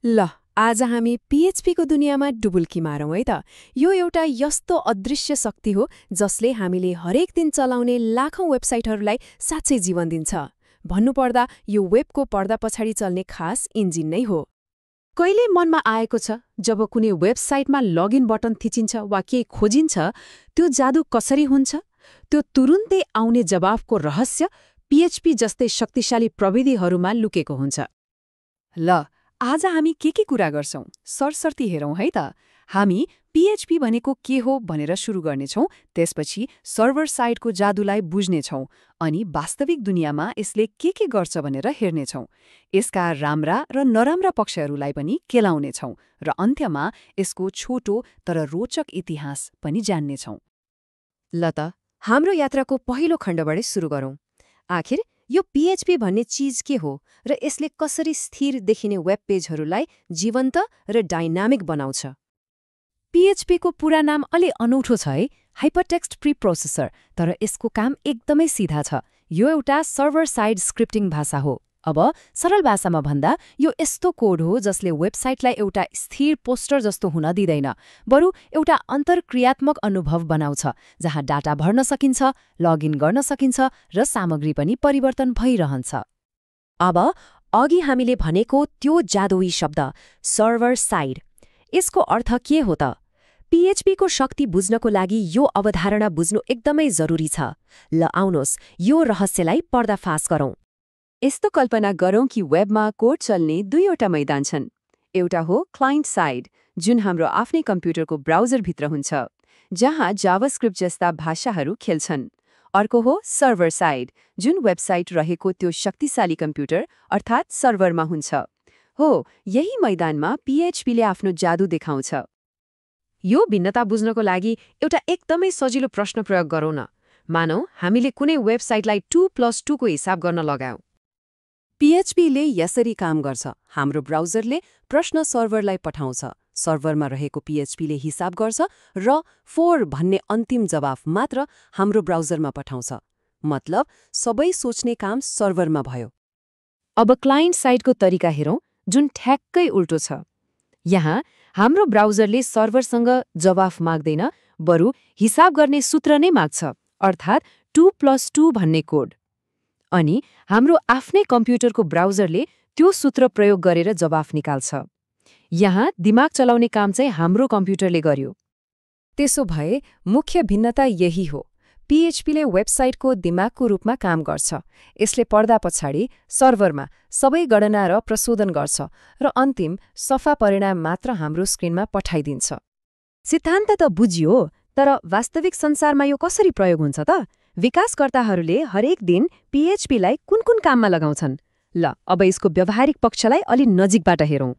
ल आज हामी पीएचपीको दुनियाँमा डुबुल्की मारौँ है त। यो एउटा यस्तो अदृश्य शक्ति हो जसले हामीले हरेक दिन चलाउने लाखौं वेबसाइटहरूलाई साँच्चै जीवन दिन्छ। भन्नुपर्दा यो वेबको पर्दा पछाडि चल्ने खास इन्जिन नै हो। कहिले मनमा आएको छ जब कुनै वेबसाइटमा लगइन बटन थिचिन्छ वा केही खोजिन्छ, त्यो जादु कसरी हुन्छ? त्यो तुरुन्तै आउने जवाफको रहस्य पीएचपी जस्तै शक्तिशाली प्रविधिहरूमा लुकेको हुन्छ। ल आज हामी के कुरा गर्छौं सरसर्ती हेरौं है त। हामी पीएचपी भनेको के हो भनेर सुरु गर्नेछौं, त्यसपछि सर्भर साइडको जादुलाई बुझ्नेछौं अनि वास्तविक दुनियाँमा यसले के गर्छ भनेर हेर्नेछौं। यसका राम्रा र नराम्रा पक्षहरूलाई पनि केलाउनेछौं र अन्त्यमा यसको छोटो तर रोचक इतिहास पनि जान्नेछौं। ल त हाम्रो यात्राको पहिलो खण्डबाटै सुरु गरौं। आखिर यो पीएचपी भन्ने चीज के हो र यसले कसरी स्थिर देखिने वेब पेजहरूलाई जीवन्त र डाइनामिक बनाउँछ? पीएचपीको पूरा नाम अलि अनौठो छ है, हाइपरटेक्स्ट प्रिप्रोसेसर, तर यसको काम एकदमै सीधा छ। यो एउटा सर्भर साइड स्क्रिप्टिङ भाषा हो। अब सरल भाषामा भन्दा यो यस्तो कोड हो जसले वेबसाइटलाई एउटा स्थिर पोस्टर जस्तो हुन दिँदैन, बरु एउटा अन्तर्क्रियात्मक अनुभव बनाउँछ जहाँ डाटा भर्न सकिन्छ, लगइन गर्न सकिन्छ र सामग्री पनि परिवर्तन भइरहन्छ। अब अघि हामीले भनेको त्यो जादुई शब्द सर्भर साइड, यसको अर्थ के हो त? पीएचपीको शक्ति बुझ्नको लागि यो अवधारणा बुझ्नु एकदमै जरुरी छ। ल आउनुहोस् यो रहस्यलाई पर्दाफास गरौं। यस्तो कल्पना गरौं कि वेबमा कोड चल्ने दुईवटा मैदान छन्। एउटा हो क्लाइन्ट साइड, जुन हाम्रो आफ्नै कम्प्युटरको ब्राउजरभित्र हुन्छ, जहाँ जावास्क्रिप्ट जस्ता भाषाहरू खेल्छन्। अर्को हो सर्भर साइड, जुन वेबसाइट रहेको त्यो शक्तिशाली कम्प्युटर अर्थात् सर्भरमा हुन्छ। हो, यही मैदानमा पीएचपीले आफ्नो जादु देखाउँछ। यो भिन्नता बुझ्नको लागि एउटा एकदमै सजिलो प्रश्न प्रयोग गरौँ न। मानौ हामीले कुनै वेबसाइटलाई 2+2 को हिसाब गर्न लगायौं। पीएचपीले यसरी काम गर्छ। हाम्रो ब्राउजरले प्रश्न सर्भरलाई पठाउँछ, सर्भरमा रहेको पीएचपीले हिसाब गर्छ र 4 भन्ने अन्तिम जवाफ मात्र हाम्रो ब्राउजरमा पठाउँछ। मतलब सबै सोच्ने काम सर्भरमा भयो। अब क्लाइन्ट साइडको तरिका हेरौं, जुन ठ्याक्कै उल्टो छ। यहाँ हाम्रो ब्राउजरले सर्भरसँग जवाफ माग्दैन, बरु हिसाब गर्ने सूत्र नै माग्छ, अर्थात् 2+2 भन्ने कोड। अनि हाम्रो आफ्नै कम्प्युटरको ब्राउजरले त्यो सूत्र प्रयोग गरेर जवाफ निकाल्छ। यहाँ दिमाग चलाउने काम चाहिँ हाम्रो कम्प्युटरले गर्यो। त्यसो भए मुख्य भिन्नता यही हो। पीएचपीले वेबसाइटको दिमागको रूपमा काम गर्छ। यसले पर्दा पछाडि सर्भरमा सबै गणना र प्रशोधन गर्छ र अन्तिम सफा परिणाम मात्र हाम्रो स्क्रिनमा पठाइदिन्छ। सिद्धान्त त बुझियो, तर वास्तविक संसारमा यो कसरी प्रयोग हुन्छ त? विकासकर्ताहरूले हरेक दिन पीएचपीलाई कुन काममा लगाउँछन्? ल अब यसको व्यावहारिक पक्षलाई अलि नजिकबाट हेरौं।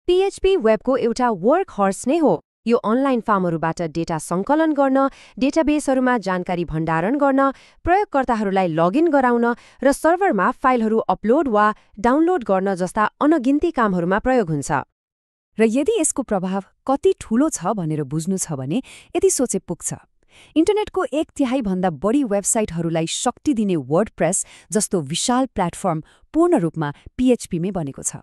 पीएचपी वेबको एउटा वर्क हर्स नै हो। यो अनलाइन फार्महरूबाट डेटा सङ्कलन गर्न, डेटाबेसहरूमा जानकारी भण्डारण गर्न, प्रयोगकर्ताहरूलाई लगइन गराउन र सर्भरमा फाइलहरू अपलोड वा डाउनलोड गर्न जस्ता अनगिन्ती कामहरूमा प्रयोग हुन्छ। र यदि यसको प्रभाव कति ठूलो छ भनेर बुझ्नु छ भने यति सोचे पुग्छ। इन्टरनेटको 1/3 भन्दा बढी वेबसाइटहरूलाई शक्ति दिने वर्डप्रेस जस्तो विशाल प्लेटफर्म पूर्ण रूपमा पीएचपीमै बनेको छ।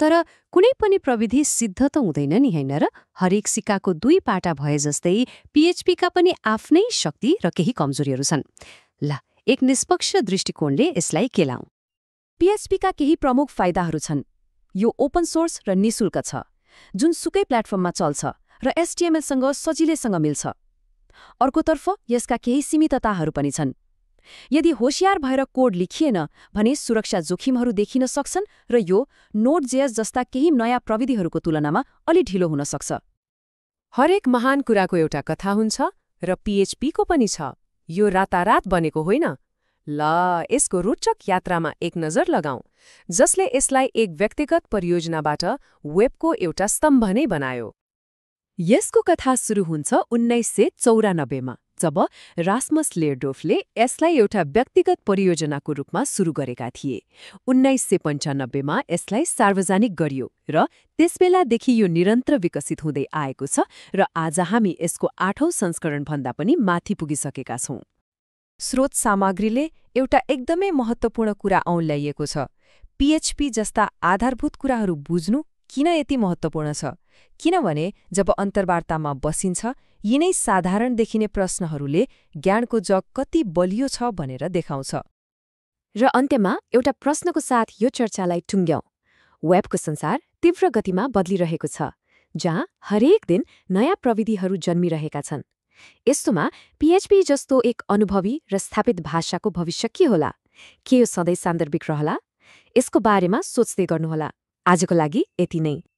तर कुनै पनि प्रविधि सिद्ध त हुँदैन नि, हैन र? हरेक सिक्काको दुई पाटा भए जस्तै पीएचपीका पनि आफ्नै शक्ति र केही कमजोरीहरू छन्। ल एक निष्पक्ष दृष्टिकोणले यसलाई केलाउँ। पीएचपीका केही प्रमुख फाइदाहरू छन्। यो ओपन सोर्स र निशुल्क छ, जुन सुकै प्लेटफर्ममा चल्छ र एचटीएमएलसँग सजिलैसँग मिल्छ। अर्कोतर्फ यसका केही सीमितताहरू पनि छन्। यदि होशियार भएर कोड लेखिएन भने सुरक्षा जोखिमहरू देखिन सक्छन् र यो नोड.जेएस जस्ता केही नयाँ प्रविधिहरूको तुलनामा अलि ढिलो हुन सक्छ। हरेक महान कुराको एउटा कथा हुन्छ र पीएचपीको पनि छ। यो रातारात बनेको होइन। ल यसको रोचक यात्रामा एक नजर लगाऊं, जसले यसलाई एक व्यक्तिगत परियोजनाबाट वेबको एउटा स्तम्भ नै बनायो। यसको कथा सुरु हुन्छ 1994 मा, जब रास्मस लेयरडोफले यसलाई एउटा व्यक्तिगत परियोजनाको रूपमा सुरु गरेका थिए। 1995 मा यसलाई सार्वजनिक गरियो र त्यसबेलादेखि यो निरन्तर विकसित हुँदै आएको छ र आज हामी यसको 8औं संस्करणभन्दा पनि माथि पुगिसकेका छौं। स्रोत सामग्रीले एउटा एकदमै महत्त्वपूर्ण कुरा औँल्याइएको छ। पीएचपी जस्ता आधारभूत कुराहरू बुझ्नु किन यति महत्त्वपूर्ण छ किनभने जब अन्तर्वार्तामा बसिन्छ यिनै साधारण देखिने प्रश्नहरूले ज्ञानको जग कति बलियो छ भनेर देखाउँछ। र अन्त्यमा एउटा प्रश्नको साथ यो चर्चालाई टुङ्ग्यौं। वेबको संसार तीव्र गतिमा बदलिरहेको छ, जहाँ हरेक दिन नयाँ प्रविधिहरू जन्मिरहेका छन्। यस्तोमा PHP जस्तो एक अनुभवी र स्थापित भाषाको भविष्य के होला? के यो सधैँ सान्दर्भिक रहला? यसको बारेमा सोच्दै गर्नुहोला। आजको लागि यति नै।